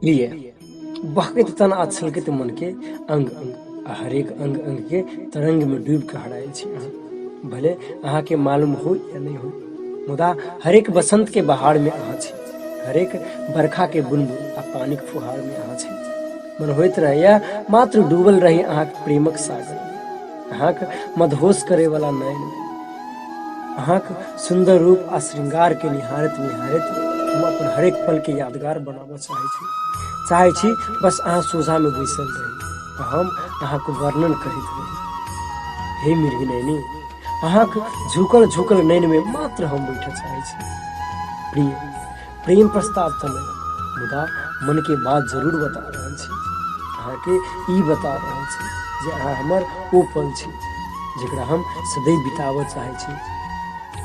प्रिय, बहकैत तन आ छलकैत मन के अंग अंग आ हरेक अंग अंग के तरंग में डूब के हरायल छी अहाँ। भले अहाँ के मालूम हो या नहीं हो, मुदा हरेक बसंत के बहार में अहाँ छी, हरेक बरखा के बुनबुन आ पानिक फुहार में अहाँ छी। मन होइत रहैया मात्र डूबल रही अहाँक प्रेमक सागर में, अहाँक मदहोश करे वाला नयन में, अहाँक सुंदर रूप आ श्रृंगार के निहारैत निहारैत हम अपन हरेक पल के यादगार बनाबऽ चाहै छी। चाहै छी बस अहाँ सोझा में बैसल रही आ हम अहाँक वर्णन करैत रही। हे मृगनयनी, अहाँक झुकल झुकल नयन में मात्र हम बैठऽ चाहै छी। प्रिय, प्रेम प्रस्ताव तऽ नहि, मुदा मन के बात जरूर बता रहल छी। अहाँके ई बता रहल छी जे अहाँ हमर ओ पल छी जकरा हम सदैव बिताबऽ चाहै छी।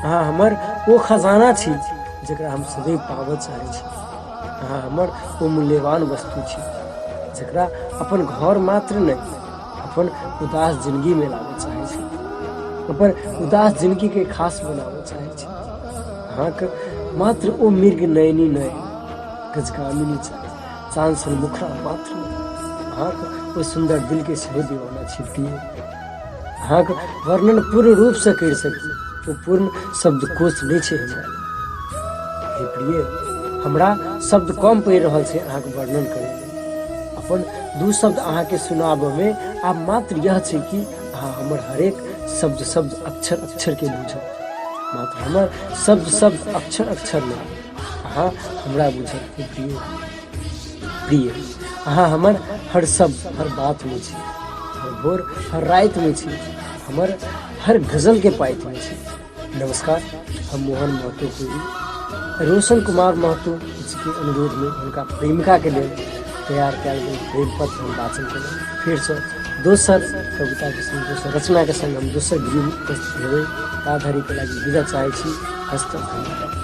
अहाँ हमर ओ खजाना छी जकरा हम सदैव पाबऽ चाहै छी। अहाँ हमर ओ मूल्यवान वस्तु छी जकरा अपन घर मात्र नहि, अपन उदास जिंदगी में लाबऽ चाहै छी, अपन उदास जिंदगी के खास बनाबऽ चाहै छी। अहाँक मात्र ओ मृग नयनी नहि, गजगामिनी चाही, चाँद सन मुखड़ा मात्र नहि, अहाँक ओ सुन्दर दिल के सेहो दीवाना छी प्रिय। अहाँक वर्णन पूर्ण रूप से करि सकी ओ पूर्ण शब्दकोश नहि छै हमरा। हे प्रिय, हमरा शब्द कम पड़ि रहल छै अहाँक वर्णन करै लेल। अपन दू शब्द अहाँके सुनाबऽमे आब मात्र यह छै कि अहाँ हमर हरेक शब्द शब्द अक्षर अक्षर के बूझब। मात्र हमर शब्द शब्द अक्षर अक्षर नहि, अहाँ हमरा बूझब। हे प्रिय, प्रिय, अहाँ हमर हर शब्द हर बात में छी, हर भोर हर राति में छी, हमर हर गजल के पाइत में छी। नमस्कार, हम मोहन महतो कोरी रोशन कुमार महतो जी के अनुरोध में हुनका प्रेमिका के लेल तैयार कयल गेल प्रेम पत्र हम वाचन केलहुँ। फेरसँ दोसर कविता के संग, दोसर रचना के संग हम दोसर वीडियो में उपस्थित हेबै। ता धरिके लागि विदा चाहै छी। हस्त धन्यवाद।